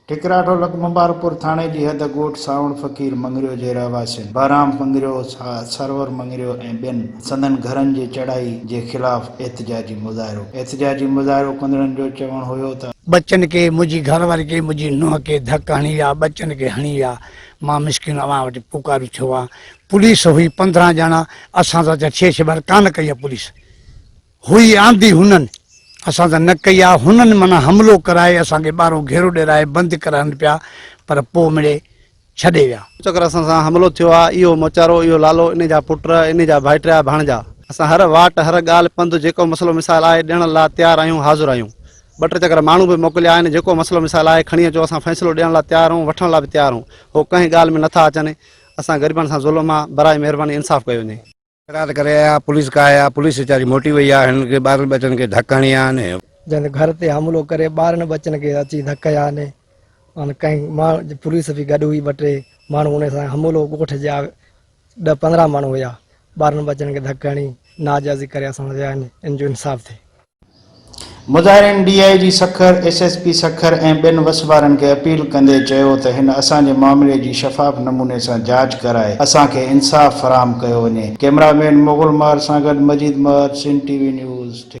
ٺڪراٺو لڳ مبارڪپور ٿاڻي جي حد ڳوٺ سانوڻ فقير مڱريو جي رهواسين بهرام مڱريو، سرور مڱريو ۽ ٻين سندن گهرن جي چڙهائي جي خلاف احتجاجي مظاهرو احتجاجي مظاهرو ڪندڙن جو چوڻ هيو ته. ٻچن کي منهنجي گهر واري کي منهنجي نونهن کي ڌڪ هڻي ويا ٻچن کي هڻي ويا مان مسڪين اوهان وٽ پڪارو ٿيو آ پوليس هئي 15 ڄڻا اسان سان ته ڇيڇ ٻر ڪانه ڪئي آ پوليس هئي آندي هنن اسان سان نه ڪئي آ، هنن معنيٰ حملو ڪرائي اسان کي ٻارهون گهيرو ڏيرائي بند ڪرائن پيا پر پوء مڙي ڇڏي ويا. چڪر اسان سان حملو ٿيو آ، اهو موچارو، اهو لالو، انهي جا پٽ، انهي جا ڀائٽيا، ڀاڻجا. اسان هر واٽ، هر ڳالهه، پنڌ جيڪو مسئلو مسائل آهي ڏيڻ لا تيار آهيون، حاضر آهيون. ٻه ٽي چڪر ماڻهو به موڪليا آهن، جيڪو مسئلو مسائل آهي کڻي اچو اسان فيصلو ڏيڻ لا تيار آهيون، وٺڻ لا به تيار آهيون. هو ڪنهن ڳالهه ۾ نٿا اچن. اسان غريبن سان ظلم آ، براء مهرباني انصاف ڪيو وڃي. تڪرار ڪري آيا پوليس ڪاهي آ پوليس ويچاري موٽي وئي آ هنن کي ٻارن ٻچن کي ڌڪ هڻي آ آهن. جنهن تي گهر تي حملو ڪري ٻارن ٻچن کي اچي ڌڪ هنيا آهن ان ڪنهن ماڻهو پوليس به گڏ هئي ٻه ٽي ماڻهو ان سان حملو ڳوٺ جا ڏھ 15 ماڻهو هيا ٻارن ٻچن کي ڌڪ هڻي ناجائزي ڪري اسان سان ويا آهن ان جو انصاف ٿئي. مظاهرين D I G Sukkur, S S P Sukkur ۽ ٻين وس وارن کي اپيل ڪندي چيو ته هن اسان جي معاملي جي شفاف نموني سان جاچ ڪرائي اسان کي انصاف فراهم ڪيو وڃي. ڪئميرا مين مغل مهر سان گڏ Majeed Mehar, Sindh T V news.